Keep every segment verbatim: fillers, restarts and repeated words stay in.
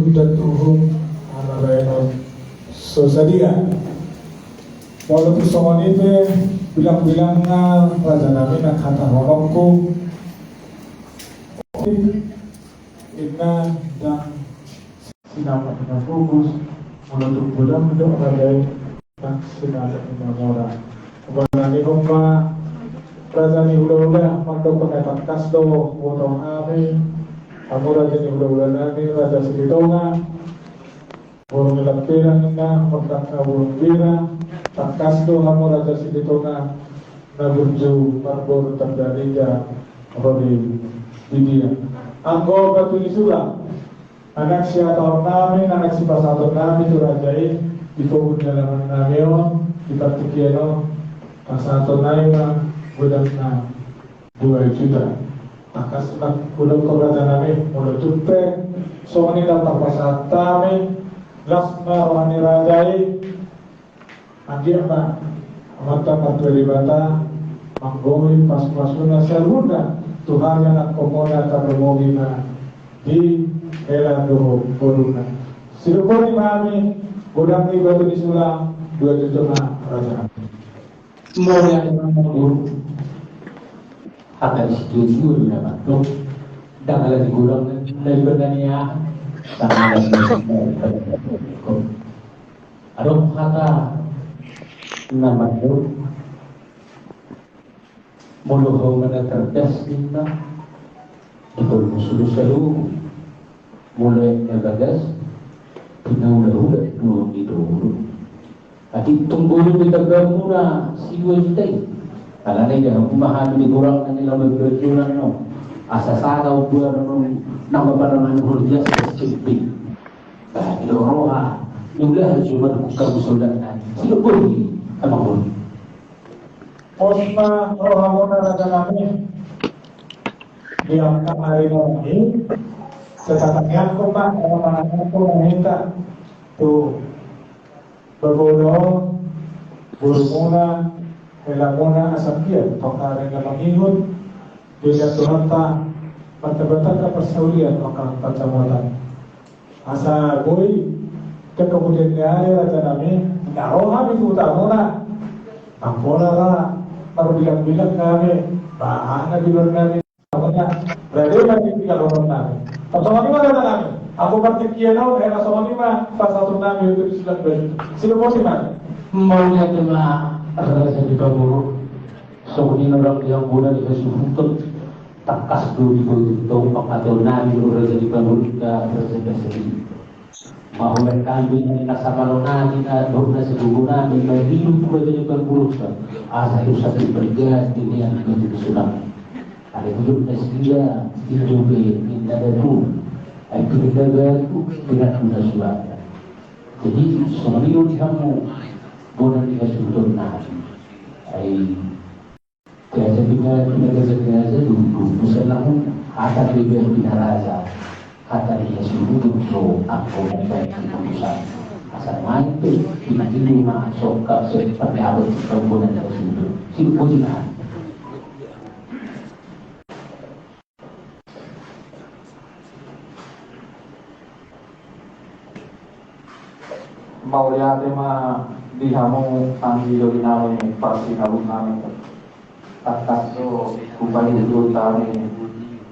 dan uhum na baenon so sadia. Molo tung songon i pe bilang-bilangna raja nami nang hatahononku. Inna dang sinamot na bagus, molo tung godang do raja i, dang sinamot na mora. Apalagi domma raja ni hula-hula, mandok na tangkas do huboto hami, hamu raja ni hula-hula nami, raja Silitonga. Boru ni Lampirang inna, mardangka boru ni Bira, tangkas do hamu raja Silitonga, na burju marboru tardalida ro di dia. Anggo batu ni sulang, na naeng sihatahon nami, na naeng sipasahaton nami tu raja i, di pogu ni alaman nami on, di partingkian on, pasahaton nami ma godangna dua juta. Tangkas ma hudok raja nami, molo tung pe songon i na tarpasahat hami, las ma roha ni raja i, anggiat ma Amanta Martua Debata manggohi pasu-pasuna saluhutna tu hami anakhonmuna tarlumobi ma di hela dohot boruna. Sidok boti ma hami godang ni batu ni sulang dua juta ma raja nami. Mauliate ma amang boru. Hata ni situa-tua do na mandok, ndang ala ni godang na iberna ni aha. Adong hata na mandok, molo hauma na cerdas ninna, di tolmu sulu saluhut. Molo aek na bagas, pinaula-ula do ni dohot. Atik tung boi do ditambahon muna sidua juta i. Alana i da hamu ma hami di godang na ni laho mambahen dolan on. Asa saga umbuan on nang bapana manuhor di atas S M P. Bah, di roha, niula hajo madukung hamu solat nai. Sidok boi, amang boru. Pos ma rohamuna raja nami. Di angka ari na uli, sai tatangiangkon ma, ro manangiangkon, maminta tu babona on, borumuna, helamuna, asa anggiat tu angka ari na mangihut, dilean Tuhanta martamba-tamba parsaulian tu angka pansamotan. Asa boi, kemudian ni ari raja nami, na ro hami tu hutamuna. Nang pola ra marbilang-bilang hami, bahat na bilang nami, hutamuna. Rade ma di tinggal orang nami. Parsongon i ma raja nami. Anggo partingkian on, eh, parsongon i ma pasahaton nami untuk silang baju. Sidok boti ma. Mauliate ma raja ni pamoruon. Songon i na rap di hambona di hasuhuton. Tangkas do di boti tong panghataion nami do raja ni pamoruon, raja Basari. Maholan kami na sabalonami na dohot na sagogonami, madilu tu raja ni pamoruon. Asa do satu perganti nian di boti sulang. Ada hidup na sida, hidup ninna batu. Ai pinda batu, pinda suara. Jadi, songon i do di hamu, bona ni hasuhuton nami. Ai, gaja pina, pina gaja, gaja, duduk, bukan lamun, hata di bia pina raja. Hata di hasuhuton so, anggo na baen di putusan. Asa main pe, pina dili ma, sokap, so, pande abot, so, bona ni hasuhuton. Sidok boti ma. Mauliate ma di hamu anggi doli nami, parsinabut nami. Tangkas do hupaihut hami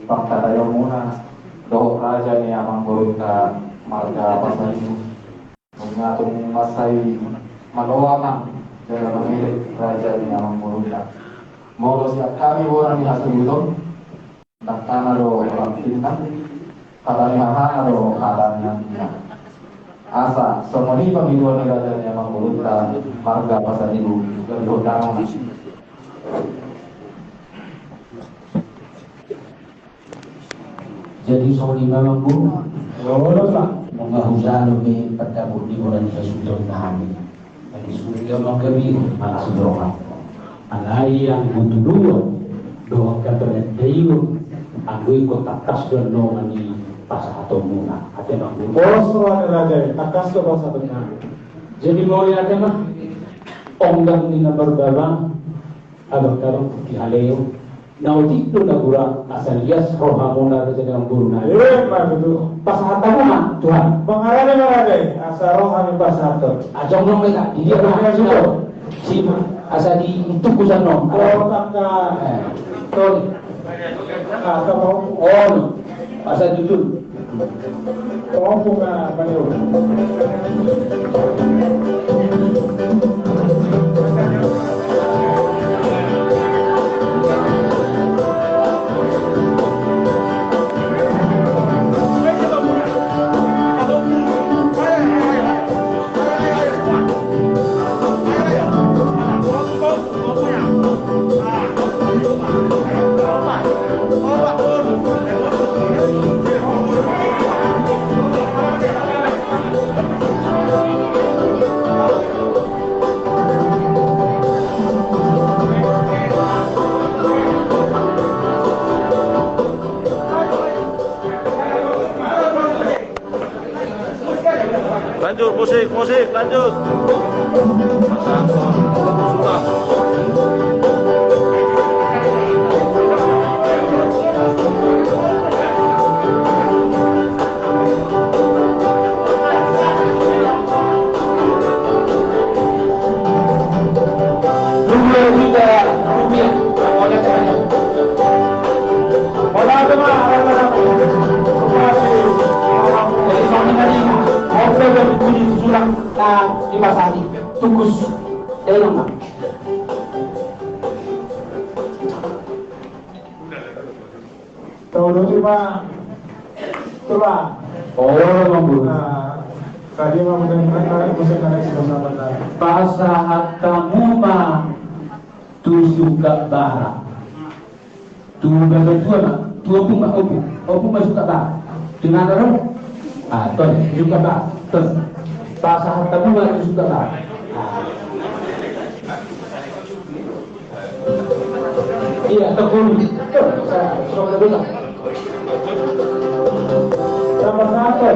panghataion muna dohot raja ni amang borunta marga Pasaribu. Nunga tung mansai maloa ma jala mangelek raja ni amang borunta. Molo sian hami bona ni hasuhuton, ndang hahana do rap ninna, hata ni hahana do hata ni anggina. Asa songon i pangidoan ni raja ni amang borunta marga Pasaribu, gabe hondang ma. Jadi songon i ma amang boru. Olo ma. Nunga hujalo be pandapot ni bona ni hasuhuton nami. Jadi sude ma gabe malas roha. Alai anggo tuduhon dohot angka panandaion, anggo ingkon tangkas do annon i pasahaton muna. Ate amang boru. Pos roha ni raja i, tangkas do pasahaton nami. Jadi mauliate ma. Onggang ni na marbabang. Abang-abang putih haleo, na otik do na gurang, asa lias rohamuna raja ni amang boru nami. Ima tutu. Pasahat hamu ma, Tuan. Mangarade, mangarade, asa ro hami pasahathon. Ajong nong meta, di dia ma. Asa ditungkus annon. Ro tangka. Tol. Ah, tol. On. Asa jujur. Tol, bunga, mani. Lanjut, musik, musik, lanjut. Tau do ima, Tulang. Oh, Bang Guru. Nah, tadi mah benar-benar musik ada di sana, benar. Pasahat hamu ma tu Sukabara. Tu Babatua ma, tu Ompung ma, Ompung. Ompung ma Sukabara. Dengan ro? Ah, tol, Sukabara. Tol. Pasahat hamu ma tu Sukabara. Ah. Iya, tegur. Sama satu.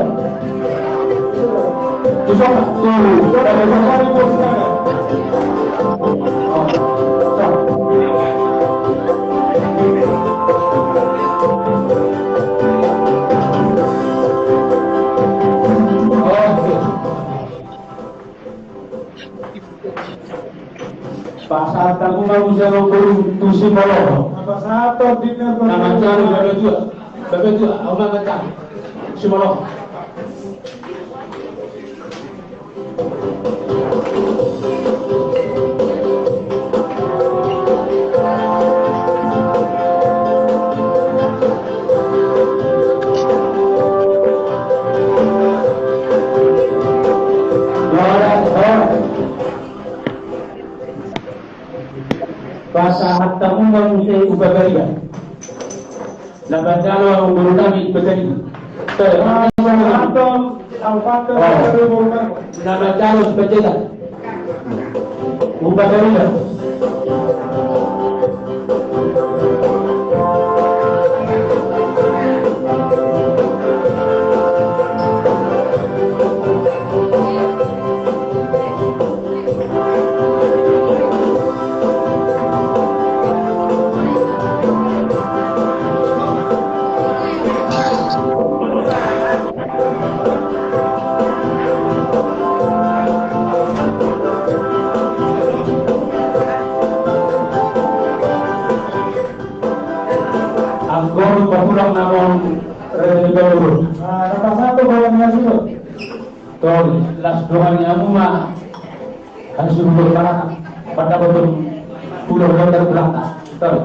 Bisa, tuh. Pasahat hamu ma muse, Amang Boru, tu Simoloho. Pasahat tu Dina. Na manjalo Babatua. Babatua, au na manjalo. Simoloho. Pasahat hamu ma muse Upa Bariba. Na manjalo Amang Boru nami Upa Bariba. Pasahat hamu ma muse Upa Bariba. Na manjalo Upa Bariba. Upa Bariba. Anggo papulang na mong rejeki baru. Ah, na pasahat tu baru ni hasil. Tol, las dongan ni hamu ma. Kan suruh berbarang. Pada betul. Pulau Lotar Belanda. Tol.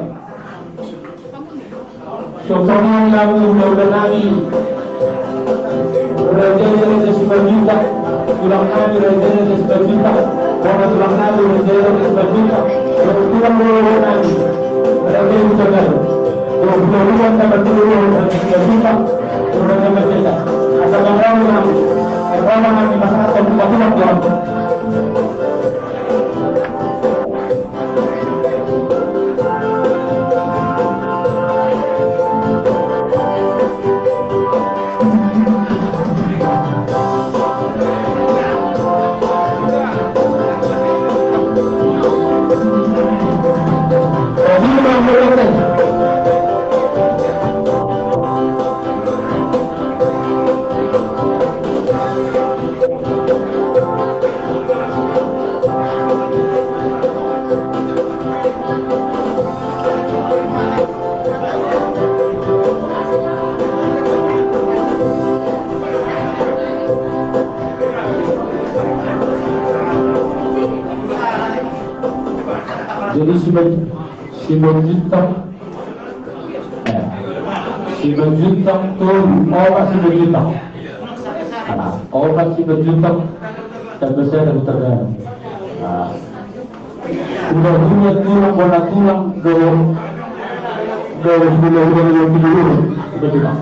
Sombongan lamu ulaula nami. Raja ni Raja Simanjuntak. Tulang nami Raja ni Raja Simanjuntak. Bona tulang nami Raja ni Raja Simanjuntak. Tulang ulaula nami. Raja ni Raja. Dua puluh lima tambah tiga puluh Raja Simanjuntak. Tulang nami Raja. Asal bang nami. Erona nami pasahat untuk tulang tulang. Jadi Siman-, Simanjuntak. Eh, Simanjuntak tu, opat Simanjuntak. Nah, opat Simanjuntak. Tambah sada Huta Gadung. Nah. Hula-hula tulang, bona tulang, do, do, hula-hula, hula-hula. Simanjuntak.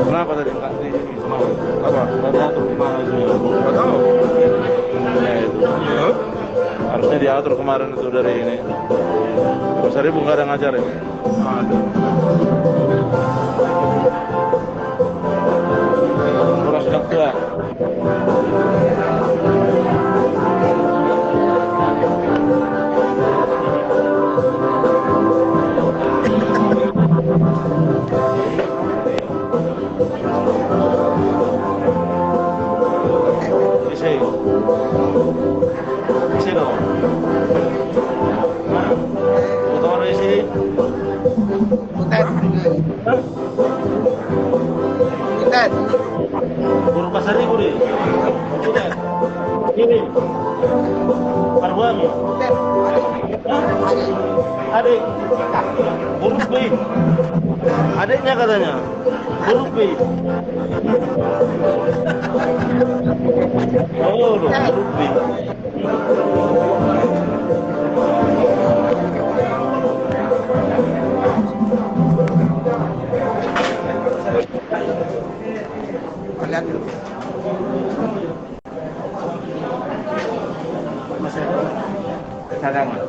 Kenapa tadi, Kak? Di, di, apa? Tadi atur di mana itu? Nggak tahu. Ya, itu. Hah? Harusnya diatur kemarin itu dari ini. Pasar Ibu nggak ada ngajar ini. Aduh. Kurang sedap tuh ya. Isi. Isi dong. Nah, foto isi. Butet. Hah? Butet. Guru Pasar Ibu di. Butet. Ini. Parbuami. Butet. Hah? Adik. Huruf B. Adiknya katanya. Huruf B. Oh, lo, huruf B. Cadangan.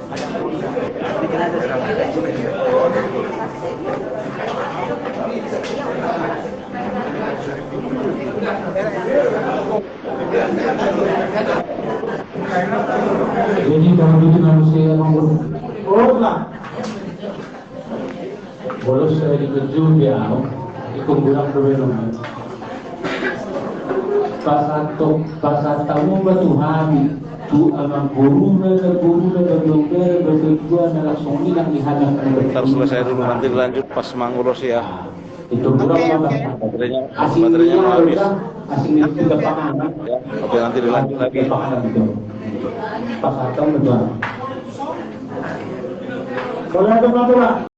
Jadi kalau gitu manusia yang membuat. Bolos saya di keju dia, ikut bulan dulu. Pas atau, pas atau mau batu hami tu amang guru na, guru na, guru na, guru na, langsung hilang di hadapan. Ntar selesai dulu, nanti dilanjut pas mangulos ya. Itu kurang. Oke, oke. Baterainya, asing baterainya mau habis. Asing itu udah panganan. Ya, oke, nanti dilanjut lagi. Udah panganan itu. Pas atau udah. Kalau ada apa, Pak?